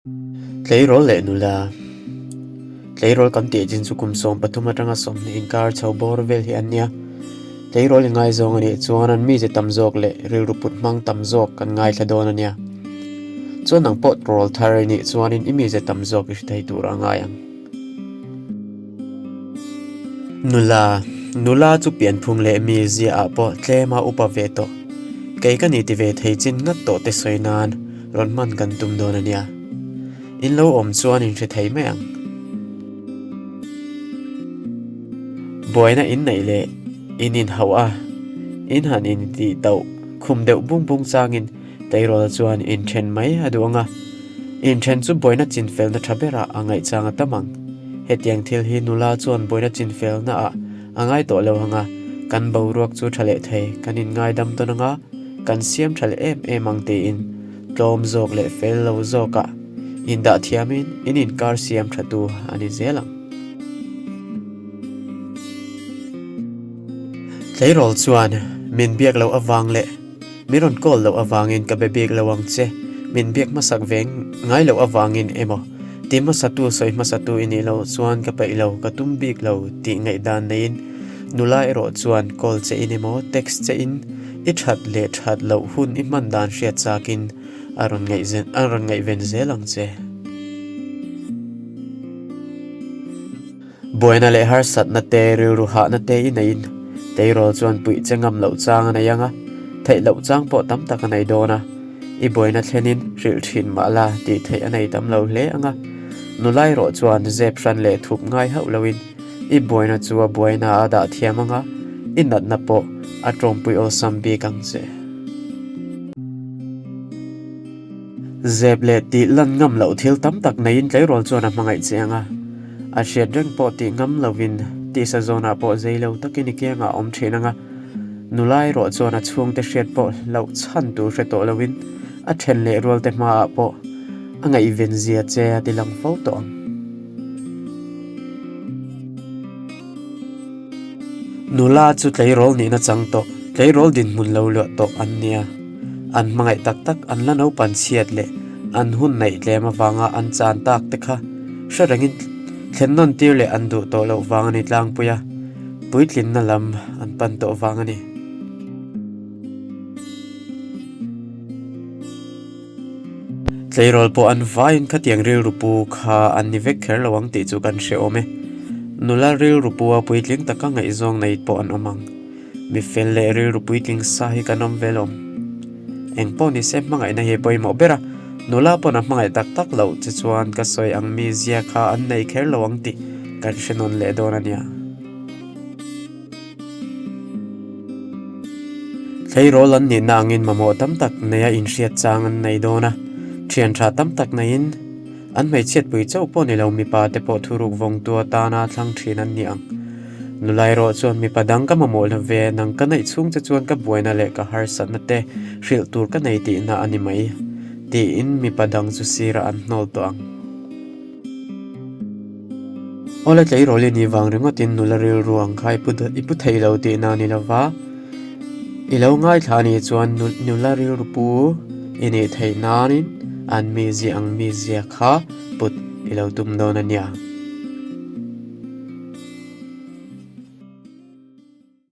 Tleirawl leh nula. Tleirawl kan tih chin chu kum 13 atanga 20 inkar chho bawr vel hi an nia. Tleirawl i ngaizawng a nih chuan an mize tam zawk leh rilru put hmang tam zawk kan ngaithla dawn a nia. Chuan nang pawh rawl thar i nih chuanin i mize tam zawk i hre thei tur a ngai ang. Nula, Nula chu pianphung leh mi ziaah pawh tlema upa ve tawh. Kei ka ni ti ve thei chin ngat tawh te sawi nan rawn hman kan tum dawn a nia. In lo awm chuan in hre thei mai ang. Buaina in neih leh in inhauh a, in han intih tauh khum deuh bung bung changin Tleirawl chuan inthen mai a duh ang a. Inthen chu buaina chinfelna tha berah a ngaihchang a tam ang. Hetiang thil hi nula chuan buaina chinfelna ah a ngai tawh lo ang a, kan boruak chu tha leh thei, kan inngaidam tawn ang a, kan siam tha leh em em ang tiin tlawm zawk leh fel lo zawkah indah thiamin in inkar siam tha tu a ni zel ang. Tleirawl chuan min biak loh avang leh. Min rawn call loh avangin ka be bik lo ang che, min biak hmasak ve ngai loh avangin emaw ti hmasatu sawi hmasatu i nih loh chuan ka peih lo, ka tum bik lo tih ngaihdan neiin nula erawh chuan call che in emaw text che in i that leh that loh hun i hman dan hriat chakin a rawn ngaih a rawn ngaihven zel ang che. Buaina leh harsatna te, rilru hahna te i neiin tleirawl chuan puih che ngam loh chang a nei ang a, theih loh chang pawh tam tak a nei dawn a. I buaina thlenin hrilh thin mah la tih theih a nei tam lo hle ang a. Nula erawh chuan zep hran leh thup ngai hauh loin i buaina chu a buaina a dah thiam ang a, i natna pawh a tawmpui awlsam bik ang che. Zep leh tih lan ngam loh thil tam tak neiin tleirawl chuan a hmangaih che ang a, a hriat reng pawh tih ngam lovin tisa zawnah pawh zei lo takin i kiangah a awm thin ang a, nula erawh chuan a chhungte hriat pawh hlauh chhan tur hre tawh lovin a then leh rualte hmaah pawh a ngaihven zia che a ti lang fo tawh ang. Nula chu tleirawl nihna chang tawh, tleirawl dinhmun lo luah tawh an nia. An hmangaih tak tak an la naupan chhiat leh an hun neih tlem avanga an chan tak te kha hre rengin thlen nawn tir leh an duh tawh loh vang a ni tlangpui a, puitlinna lam an pan tawh vang a ni. Tleirawl pawh an vaiin khatiang rilru pu kha an ni vek kher lo ang tih chu kan hre awm e. Nula rilru pu a puitling taka ngaihzawng nei pawh an awm ang. Mi fel leh rilru puitling sa hi kan awm ve lawm. Eng pawh ni se hmangaihna hi pawimawh ber a, nula pawn a hmangaih tak tak loh che chuan ka sawi ang mi zia kha an nei kher lo ang tih kan hre nawn leh dawn a nia. Tleirawl an nihna angin mamawh tam tak neia inhriat chang an nei dawn a, thian tha tam tak neiin an hmeichhiatpui chauh pawh ni lo mipa te pawh thuruk vawngtu atana thlang thin an ni ang. Nula erawh chuan mipa dang ka mamawh lo ve, nang ka neih chhung che chuan ka buaina leh ka harsatna te hrilh tur ka nei tihna a ni mai, tiin mipa dang chu sirah an hnawl tawh ang. Awle tleirawl i nih vang ringawtin nula rilru ang kha i pu thei lo tihna a ni lo va, i lo ngaithla a nih chuan nula rilru pu i nih theih nanin an mizia ang mizia kha put i lo tum dawn a nia.